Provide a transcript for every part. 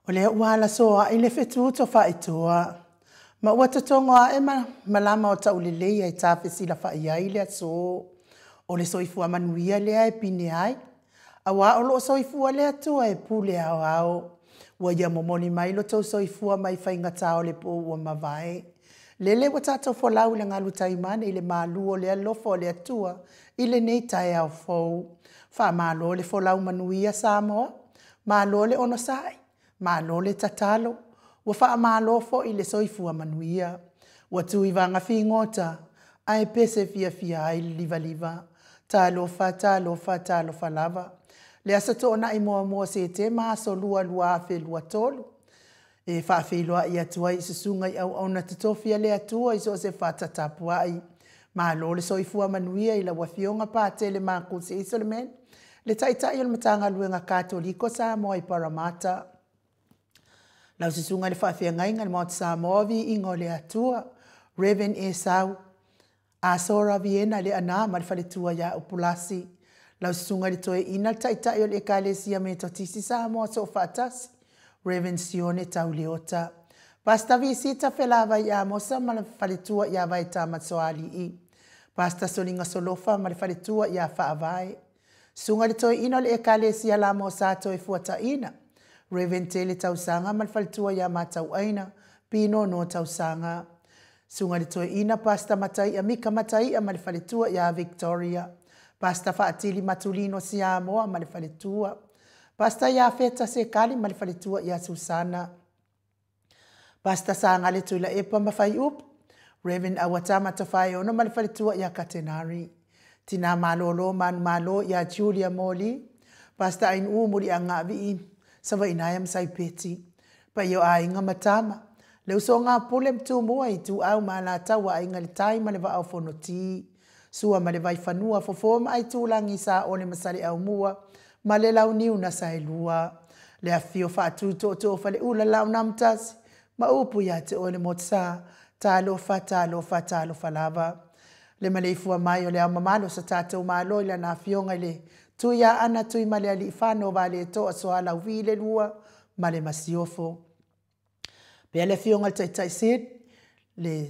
O lea ua alasoa'i le fetu tofaitoa, ma ua totogo ae malama o tauleleia e tafesilafa'i ai le aso. O le soifua manuia lea e pine ai, auā o lo o soifua le Atua e pule aoao. Ua ia momoli mai lo outou soifua mai faigata o le po ua mavae. Lele ua tatou folau i le galu taimane i le malu o le alofa o le Atua i lenei taeao fou. Faamalo le folau manuia Samoa, malo le onosai, malo le tatalo, ua faamalo foi le soifua manuia. Ua tu i vaga figota ae pese fiafia ai le livaliva. Talofa, talofa, talofa lava. Le Aso Toonai muamua o Setema aso 2 2023, e faafeiloai atu ai i susuga i auauna totofi a le Atua i so o se fata tapuai. Malo le soifua manuia i lau Afioga Patele Makusi Hazelman, le Taitai o le Matagaluega Katoliko Samoa i Paramata. Lau Susuga i le Faafeagaiga i le Maota Samoa, Viiga o le Atua, Rev Esau Asora Viena Leaana ma le faletua ia Upulasi. Lau Susuga i le Toeaina, le Taitai o le Ekalesia Metotisi Samoa Soofaatasi, Rev Sione Tauleota. Pastor Visita Felavai Amosa ma le faletua ia Vaetama Soalii. Pastor Soliga Solofa ma le faletua ia Faavae. Susuga i le Toeaina o le Ekalesia Lamosa Toefuataina, Rev Tele Tausaga ma le faletua ia Matauaina Pinono Tausaga. Susuga i le Toeaina Pastor Mataia Mika Mataia ma le faletua ia Victoria. Pastor Faatili Matulino Siamoa ma le faletua. Pastor Iafeta Sekali ma le faletua ia Susana. Pastor Sagale Tuilaepa ma Faiupu, Rev Auatama Tofaeono ma le faletua ia Katenari. Tina malolo manumalo ia Julia Moli, Pastor Ainuu Muliagaavii, Savainaea ma Saipeti. Paia o aiga ma tama, le usoga a Pule ma Tumua, Ituau ma Alataua, Aiga i le Tai ma le Vaa o Fonoti. Sua ma le Vaifanua, Fofo ma Aitulagi, Saole ma Saleaaumua ma le Launiu na Saelua. Le afifio o Faatui Tootoo o Faleula, Laaunaamotasi ma upu ia te oe le Motusa. Talofa, talofa, talofa lava. Le maleifua mai o le Ao Mamalu o so tatou Malo i lana Afioga i le Tuiaana Tuimalealiifano Vaaletoa Sualauvi le Lua ma le Masiofo. Pea le Afioga i le Taitai Sid, le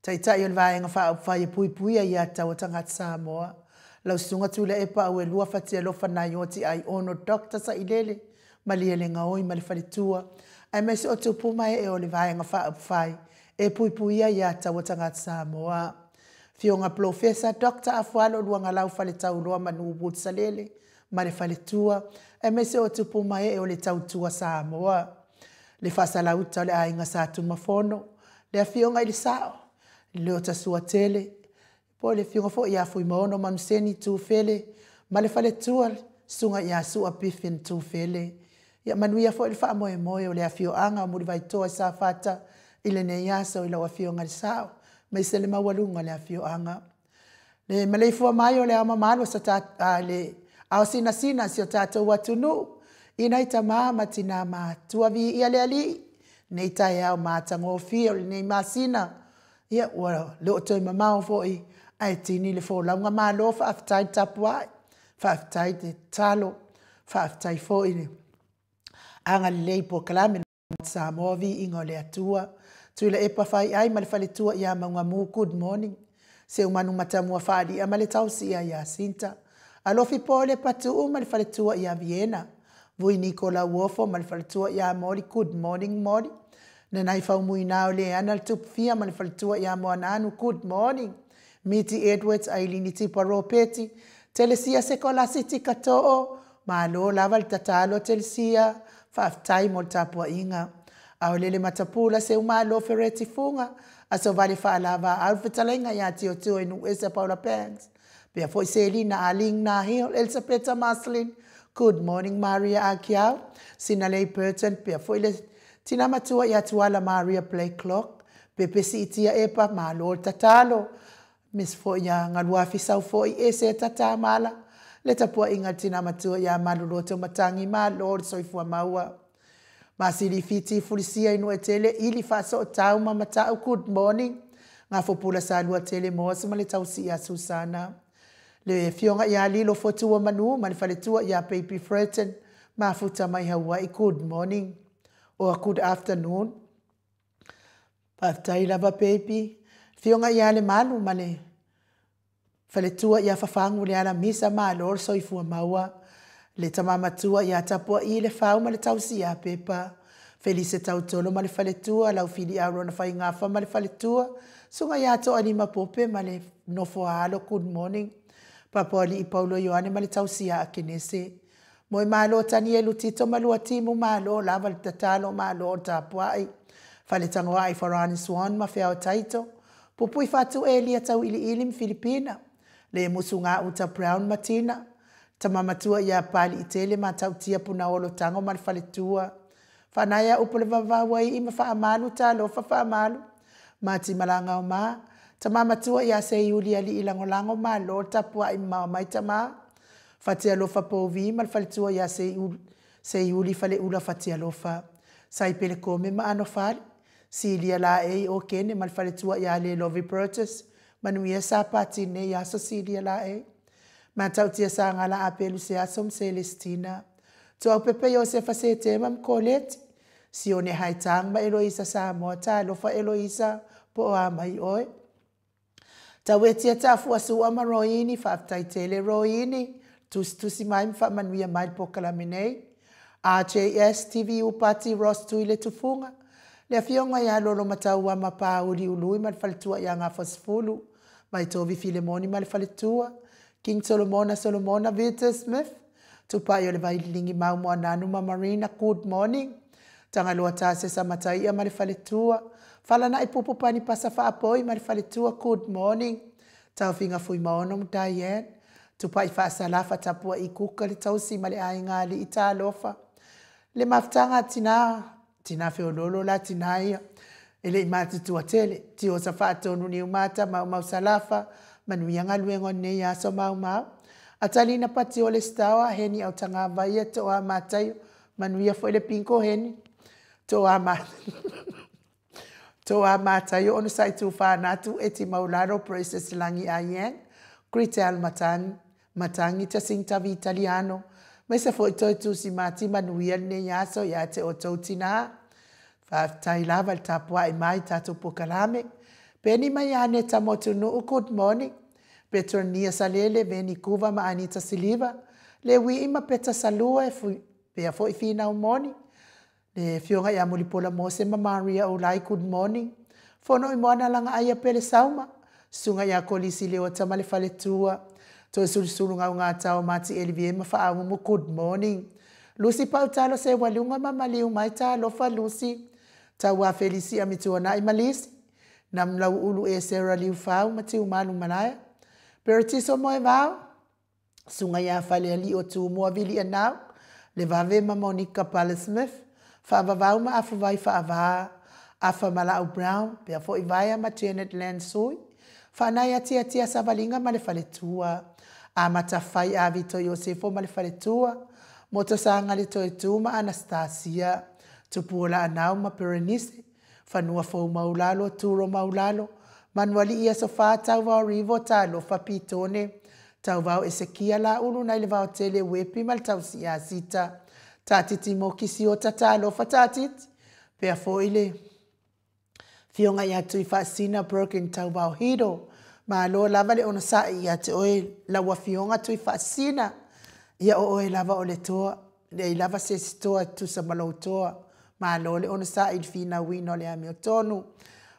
Taitai o le Vaega Faaupufai e Puipuia Aia Tatau a Tagata Samoa, lau Susuga Tuilaepa Auelua Fatialofa Naioti Aiono Dr. Sailele Malielegaoi ma le faletua, aemaise o tupu ma ee o le Vaega Faaupufai e Puipuia Aia Tatau a Tagata Samoa. Afioga Polofesa Dr. Afualo Luagalau Faletauloa Manu Wood Salele ma le faletua, aemaise o tupu ma ee o le Tautua Samoa. Le faasalauta o le Aiga Sa Tumafono, le Afioga i le Sao, Leotasuatele, po o le Afioga foi ia Fuimaono Manuseni Tufele ma le faletua, le Susuga ia Sua Biffin Tufele. Ia manuia foi le faamoemoe o le afioaga o Mulivaitoa i Safata i lenei aso i lau Afioga i le Sao, aemaise le maualuga o le afioaga. Le maleifua mai o le ao mamalu o le ao sinasina o si o tatou atunuu, i nai tama ma tina matutua, viia le Alii, nei taeao matagofie o lenei masina, ia ua le o toe mamao foi ae tini le folauga. Malo faafetai le tapuai, faafetai le tatalo, faafetai foi le agalelei i polokalame Samoa, viiga o le Atua. Tuilaepa Faiai ma le faletua ia Maugamu, good morning. Seumanu Matamua Faalia ma le tausia ia Sinta. Alofi Pole Patuu ma le faletua ia Viena. Vui Niko Lauofo ma le faletua ia Moli, good morning Moli. Nanai Faumuina o Leana le Tupufia ma le faletua ia Moananu, good morning. Miti Edwards, Ailini Tipa Ropeti, Telesia Sekolasi Tikato'o, malo lava le tatalo Telesia, faafetai mo le tapuaiga. Aolele Matapula Seumalo Fereti Fuga, Asovale Faalava au le fetalaiga ia Tiotio i Nuuese Paula Banks, pea foi Selina Aling Nahil, Elisapeta Marcelin, good morning Maria Akiau, Sinalei Burton, pea foi le tina matua ia Tuala Maria Blakelock, Pepe Siitia Epa, malo le tatalo, Miss foi ia Galuafi Sau foi Ese Tatamala, le tapuaiga a le tina matua ia Maloloto Matangi, malo le soifua maua. Masili Fiti Fulisia i Nuetele, Ili Faasootau ma Matau, good morning. Gafopula Salua Tele Moas ma le tausi ia Susana. Le afioga ia Lilo Fotua Manu ma le faletua ia Baby Freton, mafuta mai Hawaii, good morning. or good afternoon. Faafetai lava baby. Afioga ia Lemalu ma le faletua ia Fafagu Lealamisa, malo le soifua maua. Le tama matua ia Tapuai le Fau ma le tausi ia Pepa. Felise Tautolo ma le faletua, Laufiliau Lona Faigafa ma le faletua, Susuga ia Toalima Pope ma le nofo a alo, good morning. Papoalii Paulo Ioane ma le tausi ia Akenese. Moemalo Tanielu Tito ma Luatimu, malo lava le tatalo, malo le tapuai. Faletagoai Farani Swan ma Feao Taito. Pupui Fatu Elia Tauiliili ma Filipina. Le Musuga Uta Brown ma Tina. Tama matua ia Paliitele ma Tautia Punaolo Tago ma le faletua. Faanaea upu le vavau ai ma faamalu talofa faamalu. Mati Malanga o ma. Tama matua ia Seiuli Alii Lagolago, malo le tapuai mamao mai tama. Fatialofa Povi ma le faletua ia Seiuli Faleula Fatialofa. Saipele Kome ma Anofale. Silia Laei o Kene ma le faletua ia Lelovi Burgess. Manuia sa pati nei aso Silia Laei. Matautia Sagala Apelu Seaso ma Celestina. Tuaupepe Iosefa Setema ma Koleti. Sione Haitang ma Eloisa Samoa, talofa Eloisa po o a mai oe. Tauetia Tafua Sua ma Roini, faafetai tele Roini, tusitusi mai ma faamanuia mai le polokalame nei. RJS TVU Pati Ross Tui le Tufuga, le afioga ia Lolo Mataua ma Pauli Ului ma le faletua ia Gafasefulu, Maitovi Filemoni ma le faletua, King Solomona Solomona Victor Smith, Tupai o le Vaililingi Mau Moananu ma Marina, good morning. Tagaloa Tasesa Mataia ma le faletua, Falanai Pupu Pani Pasa Faapoi ma le faletua, good morning. Taufiga Fuimaono ma Diane, Tupai Faasalafa Tapuai Kuka le tausi ma le aiga alii talofa. Le mafutaga a tina, tina feololo la tina ia, e le i matutua tele, Tiosa Faatonu Niumata Maumau Salafa, manuia galuega o lenei aso maumau. Atalina Pati o le Stawa, Heni Autagavaia, Toa Mataio, manuia foi le pinko Heni. Toa ma Toa Mataio ono sai tu whanatu e ti maularo Princess Langi Ayen, Gritel Matangi, Matangi Jacinta Vitaliano, me se foi toi tusi mati manuia lenei aso ia te o tou tina. Faafetai lava le tapuai mai tatou polokalame. Peni mai Aneta Motunuu, good morning. Petronia Salele, Veni Kuva ma Anita Siliva, Le Wii ma Peta Salua e pea foi finau moni. Le afioga ia Mulipola Mose ma Maria Olai, good morning. Fono i moana langa aia Pele Sauma, Susuga ia Kolisi Leota ma le faletua. Toe sulusulu gaugata o Mati Elivie ma Faaumu, good morning. Lusi Pautalo se waluga ma maliu mai talofa Lusi. Taua Felisi Amituanai Malisi. Namlau ulu e Sarah Liufau ma Tiumalu Malaia. Peretiso Moe Vao. Suga ia Faleali o Tumua Vili Anau. Le Vave ma Monica Pala Smith. Faavavau ma Afavai Faava. Afa Malau Brown. Pea foi Vaia ma Janet Lansui. Faanai Atiatia Savalinga ma le faletua. Amata Fai Avito Iosefo ma le faletua. Motosanga le Toetu ma Anastasia. Tupuola Anau ma Berenice. Fanua Fou Maulalo, Turo Maulalo. Manuali ia Sofa Tauvao Rivo Talofa Pitone. Tauvao Esekia la ulu nai le vaotele Wepi ma le tausi ia Sita. Tatiti Moki Siota talofa Tatiti. Pea foi le fioga ia Tui Faasina Broken Tauvao Hiro. Malo lava le onosai ia te oe lau afioga Tui Faasina. Ia o oe lava o le toa. Le lava se si toa tusa ma lou toa. Malo le onosai i le finauina o le amiotonu.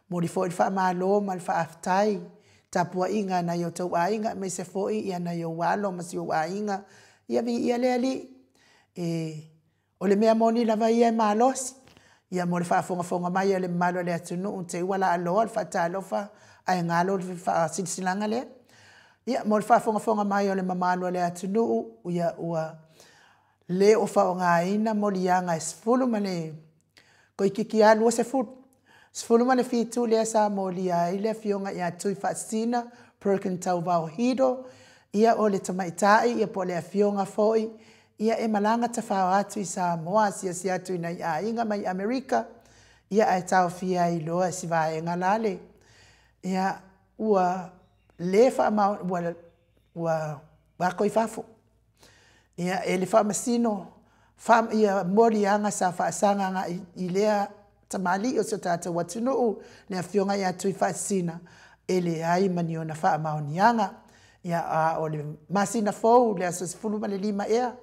Moli foi le faamalo ma le faafetai. Tapuaiga nai o tou aiga me se foi ia nai ou alo ma si ou aiga. Ia viia le Alii. E o le mea moni lava ia e malosi. Ia mo le faafogafoga mai a le mamalu o le atunuu te ua laaloa le faatalofa ae galo le faasilasilaga lea. Ia mo le faafogafoga mai o le mamalu o le atunuu ia ua le o faaaogaina moliaga e 10 ma le koikiki lava 20. 17 lea sa molia ai le afioga ia Tui Faasina Perkin Tauvao Hiro ia o le tamaitai ia po o le afioga foi ia e malaga tafao atu i Samoa asiasi atu i nai aiga mai Amerika ia ae taofia ai loa e si vaega lale. Ia ua le faamao ua ua ako i fafo. Ia e le faamasino Fa, ia moliaga sa faasaga agai i lea tamalii o si o tatou atunuu, le Afioga ia Tuifaasisina, e leai ma ni ona faamaoniaga. Ia, a o le masina fou, le aso 15 ea,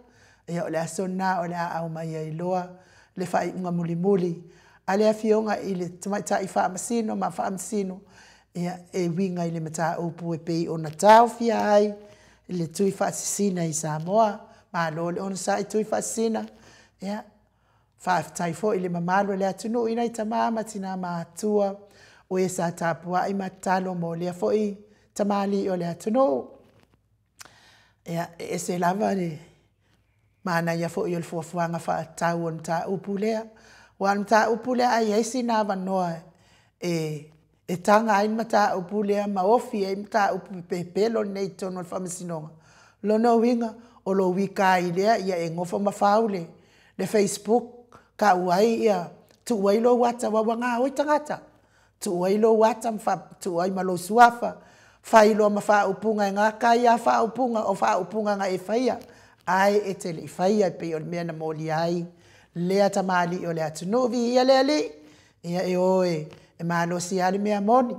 ia o le aso lena o le a aumai ai loa le faaiuga mulimuli a le Afioga i le Tamaitai Faamasino ma Faamasino, ia, e uiga i le mataupu e pei ona taofia ai le Tuifaasisina i Samoa. Malo le onosai Tuifaasisina, ia, faafetai foi i le mamalu o le atunuu i nai tama ma tina matutua o e sa tapuai ma tatalo mo lea foi tamalii o le atunuu. Ia, e ese lava le manaia foi o le fuafuaga faatatau o le mataupu lea, aua o le mataupu lea a i ai sina avanoa e taga ai le mataupu lea ma ofi ai le mataupu pepelo lenei i totonu o le Faamasinoga, o lona uiga o lou ika ai lea ia e gofo ma fau le facebook, tau ai ia, tuu ai lou ata aua ua gaoi tagata, tuu ai lou ata ma tuu ai ma lou suafa, fai loa ma faaupuga e gata ai lava faaupuga o faaupuga na e faia ae e te le i faia e pei o le mea na molia ai lea tamalii o le atunuu. Viia le Alii, ia e o e malosi lava le mea moni.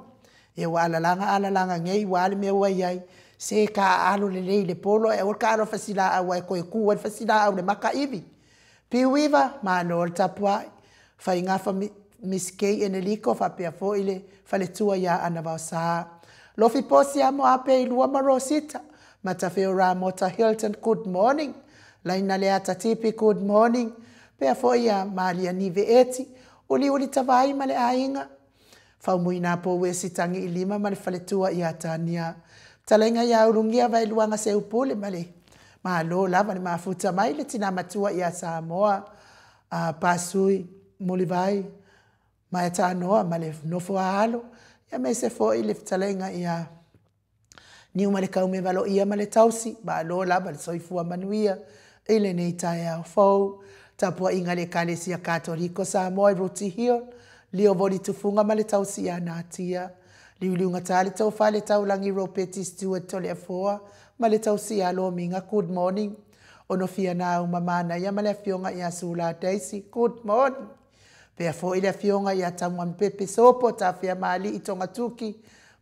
Ia ua alalaga alalaga nei, ua a le mea ua i ai? Se taaalo lelei i le polo ae aua le taaalo i le fasilaau aua e toe tu ai le fasilaau i le mataivi. Piuiva, malo le tapuai, Faigafa Miss Kay Enelito faapea foi le faletua ia Ana Vaosa. Lofi Posi Amoape Lua ma Rosita, Matafeo Ramota Hilton, good morning. Laina Leata Tipi, good morning. Pea foi ia Malia Nive Eti, Uliuli Tavai ma le aiga, Faumuina Pouesi Tagi i Lima ma le faletua ia Tania. Talaiga ia Ulugia Vaeluaga Seupule ma le malo lava le mafuta mai le tina matua ia Samoa, a Pasui Mulivai Maetanoa ma le nofo a alo, ia aemaise foi le fetalaiga ia Niumalekaume Valoia ma le tausi, malo lava le soifua manuia i lenei taeao fou. Tapuaiga a le Ekalesia Katoliko Samoa i Rooty Hill, Lio Voli Tufuga ma le tausi ia Natia, Liuliugata le tofa le taulagi Ropeti Stewart Toleafoa ma le tausi ia Lomiga, good morning. Onofia Nauma Manaia ma le afioga ia Sula Daisy, good morning. Pea foi le afioga ia Tamuampepe Sopo Tafeamalii Togatuki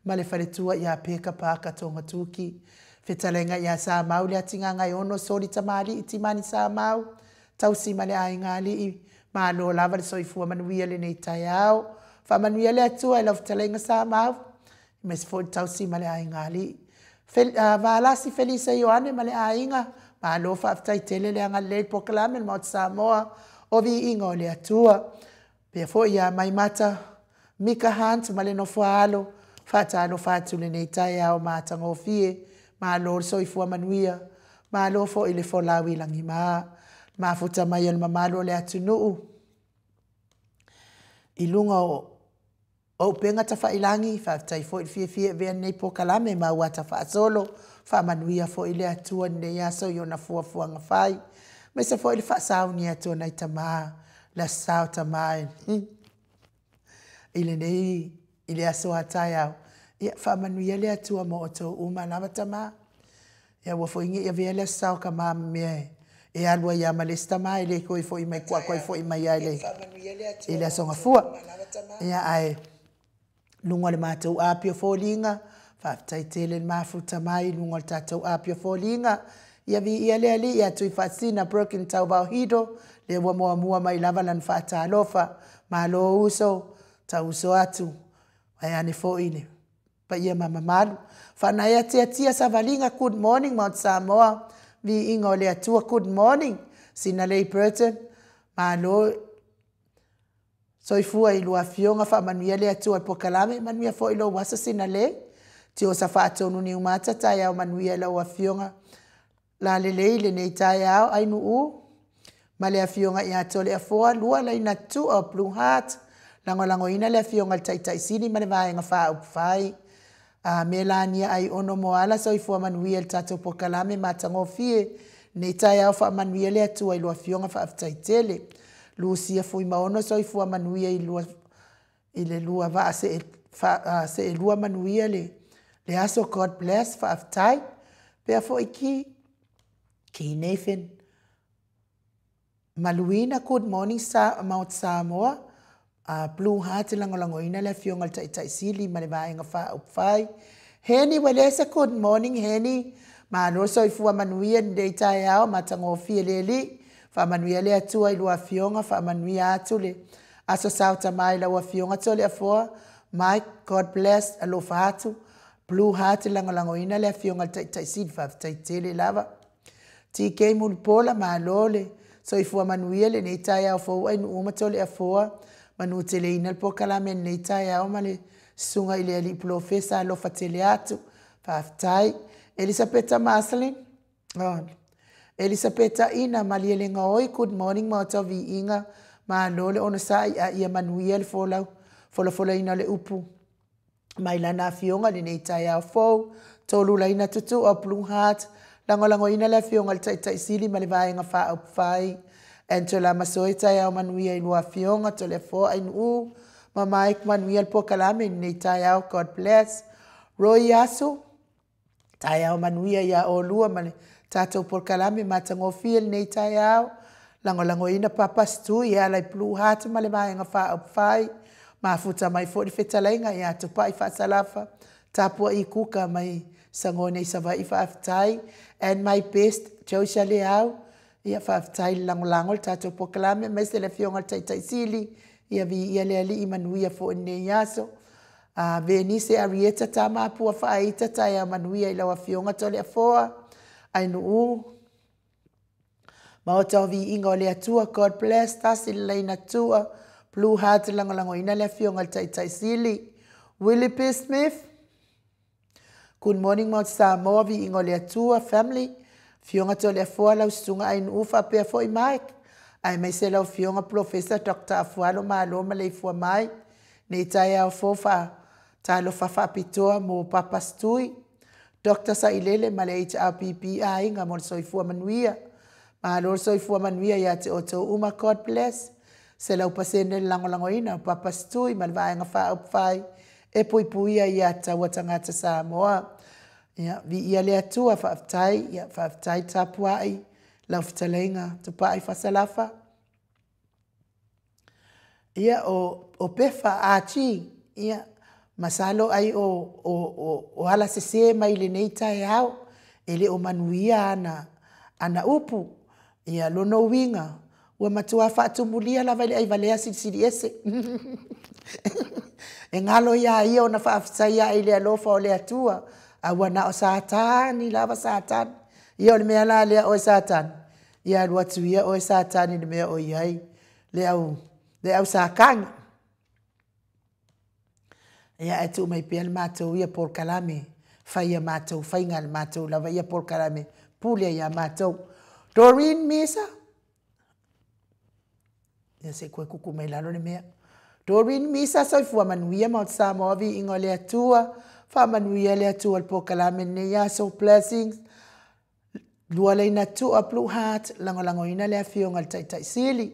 ma le faletua ia Peka Paka Togatuki. Fetalaiga ia Samau le Atigagaiono Soli Tamalii Timani Samau, tausi ma le aiga alii, malo lava le soifua manuia lenei taeao. Faamanuia le Atua i lau fetalaiga Samau, aemaise foi le tausi ma le aiga alii. Valasi Felisa Ioane ma le aiga, malo faafetai tele le agalelei i le polokalame le Maota Samoa o Viiga o le Atua. Pea foi ia Maimata Mika Hunt ma le nofo a alo, faatalofa atu i lenei taeao matagofie, malo le soifua manuia, malo foi le folau i lagima. Mafuta mai o le mamalu o le atunuu i luga o upega tafailagi, faafetai foi le fiafia e avea lenei polokalame ma auata faasolo, faamanuia foi le Atua i lenei aso i ona fuafuaga fai, aemaise foi le faasauni atu o nai tama, le aso Sa o tama i lenei i le aso a taeao. Ia faamanuia le Atua mo outou uma lava tama. Ia aua foi ne i avea le aso Sa o tama ma mea e alu ai lava ma le isi tama e le toe foi mai, ua toe foi mai lava i le aso Gafua. Ia ae luga o le matou api o foliga, faafetai tele le mafuta mai i luga o le tatou api o foliga. Ia viia le Alii ia Tuifaasisina Broken Tauvao Hido, lea ua muamua mai lava lana faatalofa. Malo uso, tauuso atu, vaeane foi le paia ma mamalu. Faanaea Tiatia Savaliga, good morning Mount Samoa, viiga o le Atua, good morning. Sinalei Burton, malo soifua i lua afioga, faamanuia le Atua i le polokalame, manuia foi lou aso Sinalei. Tiosa Faatonu Niumata, taeao manuia i lau afioga Lalelei i lenei taeao, Ainuu ma le afioga ia Toleafoa, lua laina Tua o Blue Heart, lagolagoina le afioga i le Taitaisili ma le Vaega Faaupufai. A Melania Aiono Moala, soifua manuia i le tatou polokalame matagofie lenei taeao, faamanuia le Atua i lua afioga, faafetai tele. Lucia Fuimaono, soifua manuia i lua i le lua vaa seelua manuia le aso, God bless, faafetai. Pea foi ki Nathan. Maluina, good morning sa Mount Samoa. Blue Heart lagolagoina le Afioga i le Taitai Sili ma le Vaega Faaupufai. Heni Uelese, good morning Heni. Malo le soifua manuia i lenei taeao matagofie le Alii. Faamanuia le Atua i lua afioga, faamanuia atu le Aso Sa o Tama i lau Afioga Toleafoa. Mike, God bless, alofa atu. Blue Heart lagolagoina le Afioga i le Taitai Sili, faafetai tele lava. TK Mulipola, malo le soifua manuia lenei taeao fou Ainuu ma Toleafoa. Manuteleina le polokalame i lenei taeao ma le susuga i le Alii Polofesa, alofa tele atu. Faafetai. Elisapeta Marcelin, oh, Elisapeta Ina Malielegaoi, good morning Maota o Viiga, malo le onosai a ia manuia le folau, folafolaina o le upu mai lana afioga i lenei taeao fou. Tolu laina tutua o Blue Heart, lagolagoina le afioga i le Taitai Sili ma le Vaega Faaupufai. Angela Masoe, taeao manuia i lua afioga, Toleafoa Ainuu ma Mike, manuia le polokalame i lenei taeao, God bless. Roy Asu, taeao manuia iā olua ma le tatou polokalame matagofie lenei taeao. Lagolagoina Papa Stui e ala i Blue Heart ma le Vaega Faaupufai. Mafuta mai foi le fetalaiga ia Tupai Faasalafa, tapuai kuka mai Sago nei Savaii, faafetai. And my best, Josia Leau, ia faafetai le lagolago i le tatou polokalame, aemaise le Afioga i le Taitai Sili, ia viia le Alii, manuia foi lenei aso. Venise Arieta Tamapua Faaita, taeao manuia i lau Afioga Toleafoa, Ainuu, Maota o Viiga o le Atua, God bless, tasi le laina tua, Blue Heart lagolagoina le Afioga i le Taitai Sili. Willie P. Smith, good morning Mount Samoa, Viiga o le Atua, family, Afioga Toleafoa, lau susuga Ainuu faapea foi Mike, aemaise lau Afioga Polofesa Dr. Afualo, malo ma leifua mai. Nei taeao fou faatalofa faapitoa mo Papa Stui, Dr. Sailele ma le HRPP aiga mo le soifua manuia. Malo le soifua manuia ia te outou uma, God bless. 100% le lagolagoina o Papa Stui ma le Vaega Faaupufai e puipuia ia taua tagata Samoa. Ia, viia le Atua, faafetai, ia, faafetai tapuai, lau fetalaiga Tupai Fasalafa. Ia, o Pefa Archie, ia, masalo ai o ala sesē mai lenei taeao, e le o manuia ana upu. Ia, lona uiga, ua matua faatumulia lava i le aivalea silisili ese. E galo ia ia ona faafetai ae i le alofa o le Atua, a ua na o Satani lava Satani. Ia o le mea la lea oe Satani, ia alu atu ia oe Satani i le mea o i ai, le au sakagi. Ia, ae tuu mai pea le matou ia polokalame, fai ia matou faiga le matou lava ia polokalame, pule ia matou. Doreen Misa, ia se koe kuku mai lalo le mea. Doreen Misa, soifua manuia Mount Samoa, viiga o le Atua, faamanuia le Atua le polokalame lenei aso, blessings. Lua laina tua Blue Heart, lagolagoina le Afioga i le Taitai Sili.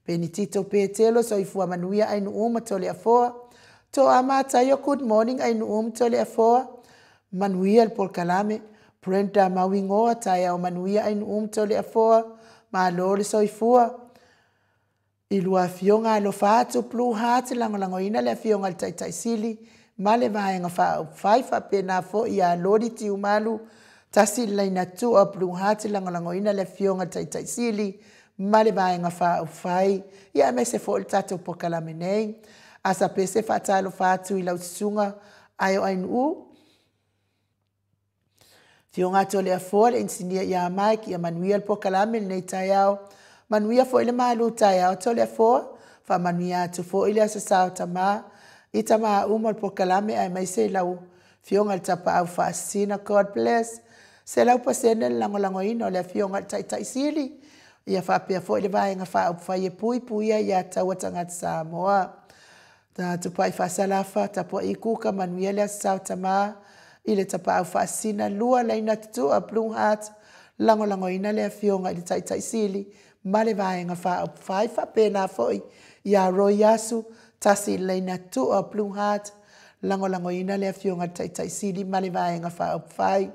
Benitito Petelo, soifua manuia Ainuu ma Toleafoa. Toa Mataio, good morning Ainuu ma Toleafoa, manuia le polokalame. Brenda Mauigoa, taeao manuia Ainuu ma Toleafoa, malo le soifua. I lua afioga alofa atu Blue Heart, lagolagoina le Afioga i le Taitai Sili ma le Vaega Faaupufai faapena foi ia Lodi Tiumalu, tasi le laina tua Blue Heart, lagolagoina le Afioga i le Taitai Sili ma le Vaega Faaupufai, ia aemaise foi le tatou polokalame nei. Asa pese faatalofa atu i lau susuga Aeo Ainuu, Afioga Toleafoa, le inisinia ia Mike, ia manuia le polokalame lenei taeao. Manuia foi le malu taeao Toleafoa, faamanuia atu foi le Aso Sa o Tama, i tama uma o le polokalame aemaise lau Afioga i le Tapaau Faasisina, God bless. 100% le lagolagoina o le Afioga i le Taitai Sili, ia faapea foi le Vaega Faaupufai e puipuia ia taua tagata Samoa. Tupai Faasalafa, tapuai kuka, manuia le Aso Sa o Tama, i le Tapaau Faasisina, lua laina tutua Blue Heart, lagolagoina le Afioga i le Taitai Sili ma le Vaega Faaupufai faapena foi ia Roy Asu, tasi laina tua Blue Heart, lagolagoina le Afioga i le Taitai Sili ma le Vaega Faaupufai.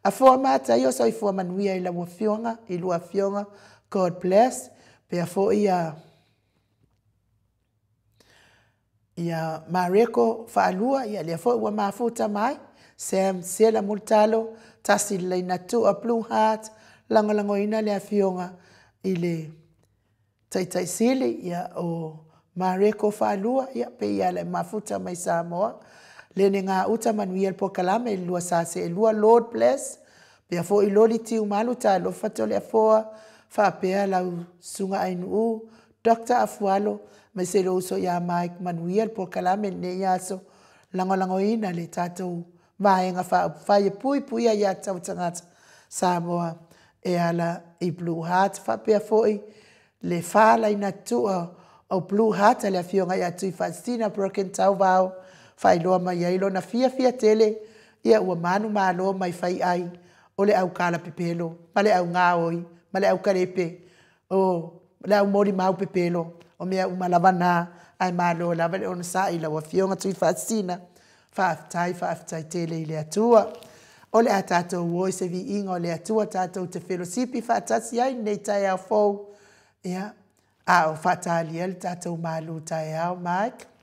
Afoa Mataio, soifua manuia i lau afioga, i lua afioga, God bless. Pea foi ia ia Mareko Faalua, ia lea foi ua mafuta mai. Sam Sela Mulitalo, tasi le laina tua Blue Heart, lagolagoina le afioga i le Taitai Sili, ia o Mareko Faalua, ia pe ia le mafuta mai Samoa. Lene ngā uta manuia le pokalame i le lua sa seelua, Lord bless, pea foi loli tiu malu talofa tole afoa, faapea lau susuga Ainuu, Dr. Afualo, aemaise lou uso ia Mike, manuia le polokalame i lenei aso, lagolagoina le tatou Vaega Faaupufai e Puipuia Aia Tatau a Tagata Samoa e ala i Blue Heart. Faapea foi le falaina tua o Blue Heart a le Afioga ia Tuifaasisina Broken Tauvao, faailoa mai ai lona fiafia tele, ia ua manumalo mai faiai o le aukalapepelo ma le augaoi ma le aukalepe o le aumolimau pepelo, o mea uma lava na, ae malo lava le onosai i lau Afioga Tuifaasisina, faafetai, faafetai tele i le Atua. O le a tatou o i se viiga o le Atua tatou te felosipi faatasi ai i lenei taeao fou, ia, a o faatalia le tatou malu taeao. Mike.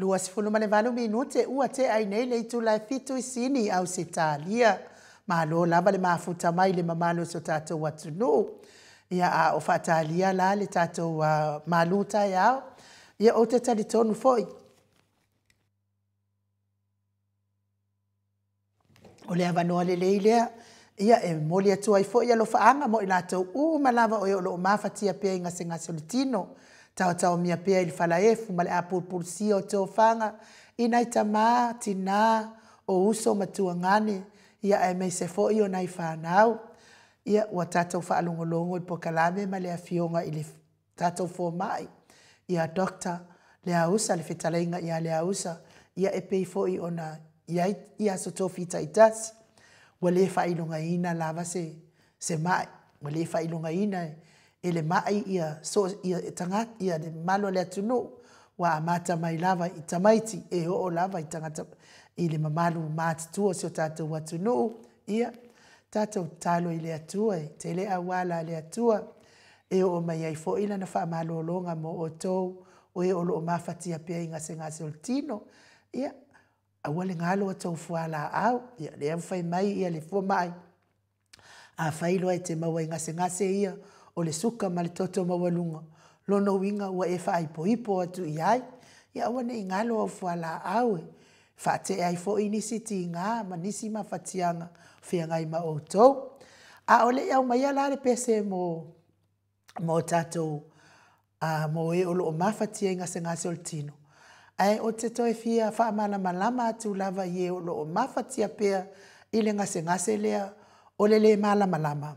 28 minute ua tea ai nei le itula e 7 i Sini, Ausetalia. Malo lava le mafuta mai i le mamalu o si o tatou atunuu. Ia, a o faatalia la le tatou malu taeao, ia ou te talitonu foi, o le avanoa lelei lea, ia e momoli atu ai foi alofaaga mo i latou uma lava o e o lo o mafatia pea i gasegase o le tino, taotaomia pea i le falaefu ma le apulupulusia o tofaga i nai tama, tina, o uso ma tuagane, ia aemaise foi o nai fanau. Ia, ua tatou faalogologo i polokalame ma le afioga i le tatou fomai ia Dr. Leausa, le fetalaiga ia Leausa, ia e pei foi ona i ai Aso Tofi taitasi, ua le faailogaina lava se mai, ua le faailogaina e le mai ia tagata, le mamalu o le atunuu, ua amata mai lava i tamaiti e oo lava i tagata i le mamalu matutua o si o tatou atunuu. Ia, tatou tatalo i le Atua, e tele auala a le Atua e oo mai ai foi lana faamalologa mo outou o e o lo o mafatia pea i gasegase o le tino. Ia, aua le galo a outou fualaau. Ia, lea ua fai mai le fomai, afai loa e te maua i gasegase ia o le suka ma le toto maualuga, lona uiga ua e faaipoipo atu i ai. Ia aua ne i galo au fualaau e faatea ai foi nisi tiga ma nisi mafatiaga o feagai ma outou. A o le i aumaia la le pese mo tatou, mo e o lo o mafatia i gasegase o le tino, ae ou te toe fia faamalamalama atu lava i e o lo o mafatia pea i le gasegase lea o le lē malamalama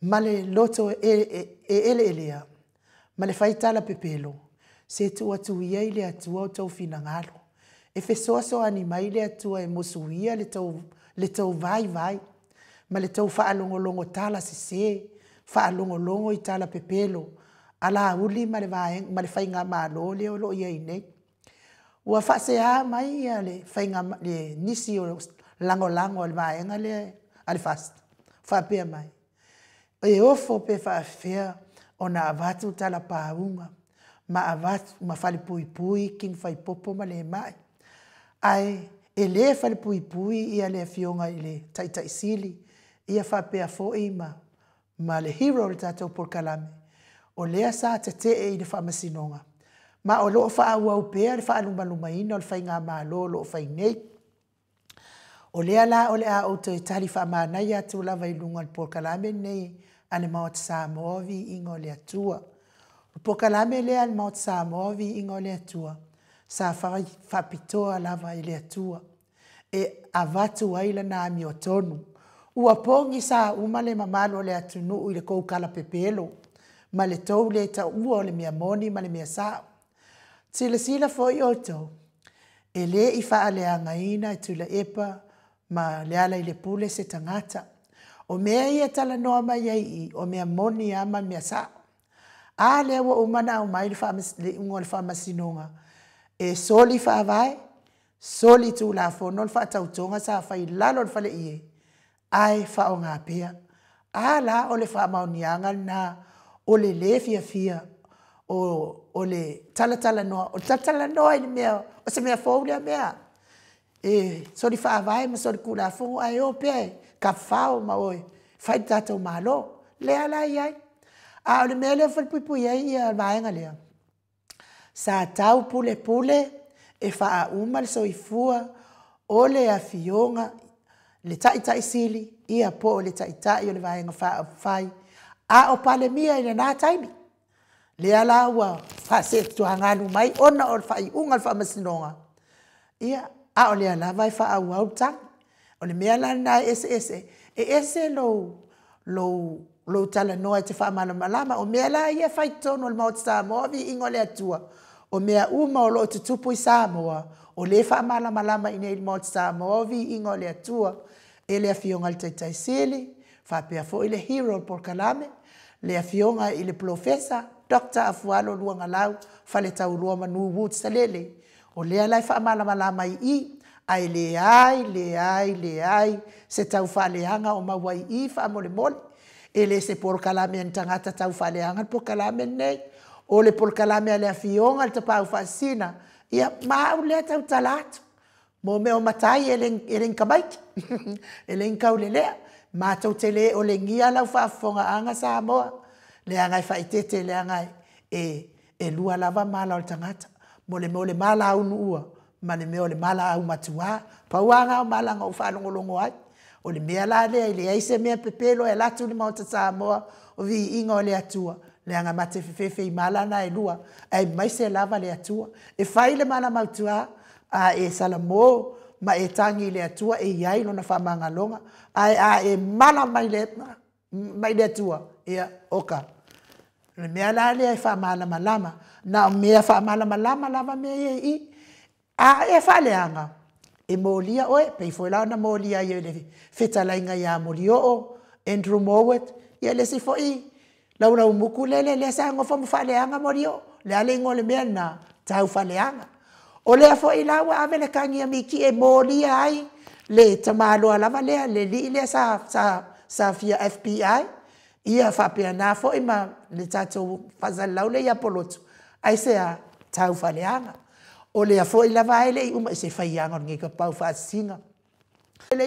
ma le loto e eleelea ma le faitala pepelo, se tuu atu ia i le Atua outou finagalo, e fesoasoani mai le Atua e musuia le tou vaivai ma le tou faalogologo tala sese, faalogologo i tala pepelo a Laauli ma le Faigamalo lea o lo o i ai nei. Ua faasea mai le nisi o lagolago a le vaega lea a le FAST, faapea mai, e ofo pe faafefea ona avatu talapauga ma avatu ma falepuipui King Faaipopo ma le mai, ae e le falepuipui ia le afioga i le Taitai Sili ia faapea foi ma le hero o le tatou polokalame, o lea sa tetee i le faamasinoga, ma o lo o faaauau pea le faalumalumaina o le Faigamalo o lo o fai nei. O lea la o le a ou toe tali faamanaia atu lava i luga o le polokalame lenei a le Maota Samoa, Viiga o le Atua. O le polokalame lea a le Maota Samoa, Viiga o le Atua, sa fai faapitoa lava i le Atua e avatu ai lana amiotonu. Ua pogisa uma le mamalu o le atunuu i le tou kalapepelo ma le tou le taua o le mea moni ma le mea sao. Silasila foi outou, e le i faaleagaina e Tuilaepa ma Lealailepule se tagata. O mea ia e talanoa mai ai i i, o mea moni lava ma mea sao. A lea ua uma ona aumai le iuga o le faamasinoga e soli faavae, soli tulafono le faatautoga sa fai i lalo o le faleie, ae faaaoga pea. A la o le faamaoniaga lena o le lē fiafia o le talatalanoa, o le talatalanoa i le mea, o se mea fou lea mea? E soli faavae ma soli tulafono ae o pea e tafafao ma o e fai le tatou Malo. Lea la e i ai. A o le mea lea e falepuipui ai le vaega lea, sa tau pulepule e faauma le soifua o le afioga i le Taitai Sili ia po o le Taitai o le Vaega Faaupufai a o Palemia i lena taimi. Lea la ua faasee atu mai ona o le faaiuga a le Faamasinoga, ia, a o lea lava e faaauau le tagi. O le mea la lena e eseese, e ese lou talanoa e te faamalamalama. O mea la ia e fai i totonu o le Maota Samoa, Viiga o le Atua, o mea uma o lo o tutupu i Samoa, o lea e faamalamalama i inei i le Maota Samoa, Viiga o le Atua e le Afioga i le Taitai Sili, faapea foi le hero o le polokalame, le Afioga i le Polofesa Dr. Afualo Luagalau Faletauloa Manu Woods Talele. O lea la e faamalamalama i i, ae leai, leai, leai se taufaaleaga o maua i i faamolemole. E le se polokalame a ni tagata taufaaleaga le polokalame lenei. O le polokalame a le Afioga i le Tapaau Faasisina Ia, ma au lea tautala atu, mo mea o matai e le o ni tamaiti, e le ni taulelea. Matou te le olegia lau faafofogaaga Samoa, leaga e faaeteete leaga e lua lava mala o le tagata, mo le mea o le mala unuua ma le mea o le mala aumatua. Pau lava na o mala na ou faalogologo ai. O le mea la lea e leai se mea pepelo e alu atu i le Maota Samoa, o le viiga o le Atua, leaga ma te fefefe i mala na e lua, aemaise lava le Atua. E fai le mala mautuā, a e salamo ma e tagi i le Atua e i ai Lona faamagaloga, ae a e mala mai le Atua, ia oka. O le mea la lea e faamalamalama, na o mea faamalamalama lava mea ia e i i. A e faaleaga, e molia oe, e pei foi la ona molia ai e le fetalaiga ia Molioo Andrew Mowat ia le isi foi laulaumutu lele sa nonofo ma faaleaga Molioo. O le a le igoa o le mea lena? Taufaaleaga. O lea foi la ua ave le tagi a Miki e molia ai le tamaloa lava lea, le alii lea sa fia FBI, ia faapena foi ma le tatou faasalalau lea ia Polotu. Aisea? Taufaaleaga. O lea foi lava e le i uma, se faiaga o lenei tapaau faasisina.